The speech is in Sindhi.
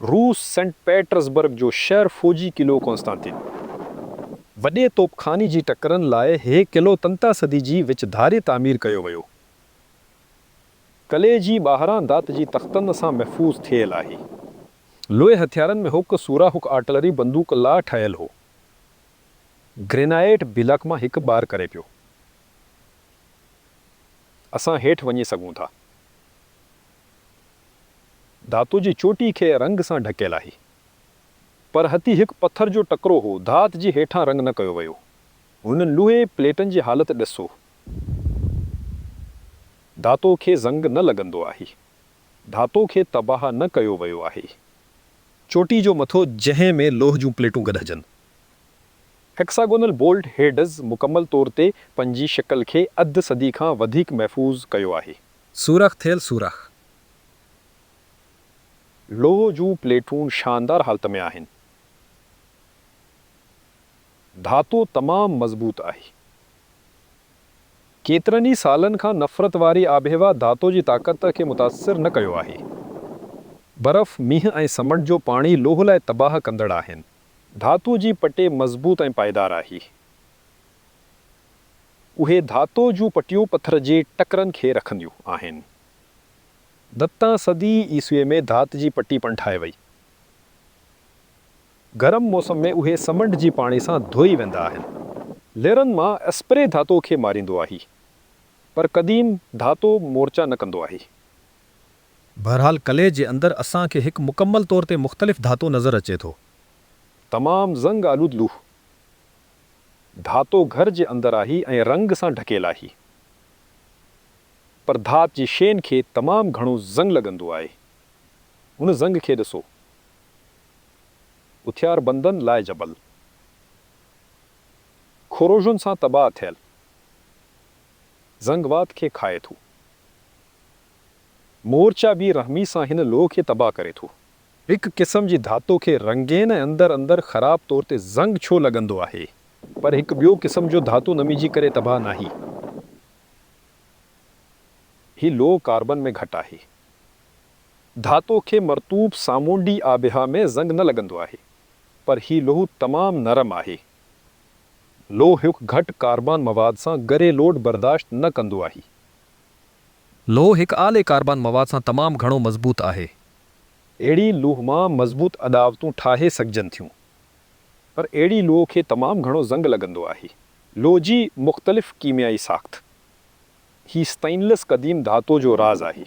روس سينٽ پيٽرزبرگ جو شھر فوجي قلعو ڪونستانتين. وڏي توپخاني جي ٽڪرن لاء ھي قلعو تنتا صدي جي وچ ڌاري تعمير ڪيو ويو. قلعي جي ٻاھران دات جي تختن سان محفوظ ٿيل آھي. لوھي ھٿيارن ۾ ھڪ سوراخ آرٽلري بندوق لا ٺاھيل ھو. گرينائيٽ بلاڪ مان ھڪ ٻار ڪري پيو. اسان ھيٺ وڃي سگھون ٿا. ڌاتو جي چوٽي کي رنگ سان ڍڪيل آھي. پر ھتي ھڪ پٿر جو ٽڪرو ھو. ڌات جي ھيٺان رنگ نه ڪيو ويو. ھنن لوھي پليٽن جي حالت ڏسو. ڌاتو کي زنگ نه لڳندو آھي. ڌاتو کي تباھ نه ڪيو ويو آھي. چوٽي جو مٿو جنھن ۾ لوھ جون پليٽون گڏ ھجن. ھيڪساگونل بولٽ ھيڊز مڪمل طور تي پنھنجي شڪل کي اڌ صدي کان وڌيڪ محفوظ ڪيو آھي. سوراخ ٿيل سوراخ. لوھ جون پليٽون شاندار حالت ۾ آھن. ڌاتو تمام مضبوط آھي. ڪيترن ئي سالن کان نفرت واري آبهوا ڌاتو جي طاقت کي متاثر نه ڪيو آھي. برف، مينھن ۽ سمنڊ جو پاڻي لوھ لاء تباھ ڪندڙ آھن. ڌاتو جي پٽي مضبوط ۽ پائيدار آھي. اھي ڌاتو جون پٽيون پٿر جي ٽڪرن کي رکنديون آھن. دتان صدي عيسوي ۾ ڌات جي پٽي پڻ ٺاھي وئي. گرم موسم ۾ اھي سمنڊ جي پاڻي سان ڌوئي ويندا آھن. لھرن مان اسپري ڌاتو کي ماريندو آھي. پر قديم ڌاتو مورچا نه ڪندو آھي. بھرحال قلعي جي اندر اسان کي ھڪ مڪمل طور تي مختلف ڌاتو نظر اچي ٿو. تمام زنگ آلود لوھ. ڌاتو گھر جي اندر آھي ۽ رنگ سان ڍڪيل آھي. پر ڌات جي شين کي تمام گھڻو زنگ لڳندو آھي. ھن زنگ کي ڏسو. ھٿياربندن لاء جبل. کوروژن سان تباھ ٿيل. زنگ وات کي کائي ٿو. مورچا بي رحمي سان ھن لوھ کي تباھ ڪري ٿو. ھڪ قسم جي ڌاتو کي رنگين ۽ اندر اندر خراب طور تي زنگ ڇو لڳندو آھي پر ھڪ ٻيو قسم جو ڌاتو نمي جي ڪري تباھ ناھي؟ ھي لوھ ڪاربن ۾ گھٽ آھي. ڌاتو کي مرطوب سامونڊي آبھوا ۾ زنگ نه لڳندو آھي. پر ھي لوھ تمام نرم آھي. لوھ ھڪ گھٽ ڪاربان مواد سان ڳري لوڊ برداشت نه ڪندو آھي. لوھ ھڪ اعلي ڪاربان مواد سان تمام گھڻو مضبوط آھي. اھڙي لوھ مان مضبوط اڏاوتون ٺاھي سگھجن ٿيون. پر اھڙي لوھ کي تمام گھڻو زنگ لڳندو آھي. لوھ جي مختلف ڪيميائي ساخت. ھي اسٽينلس قديم ڌاتو جو راز آھي.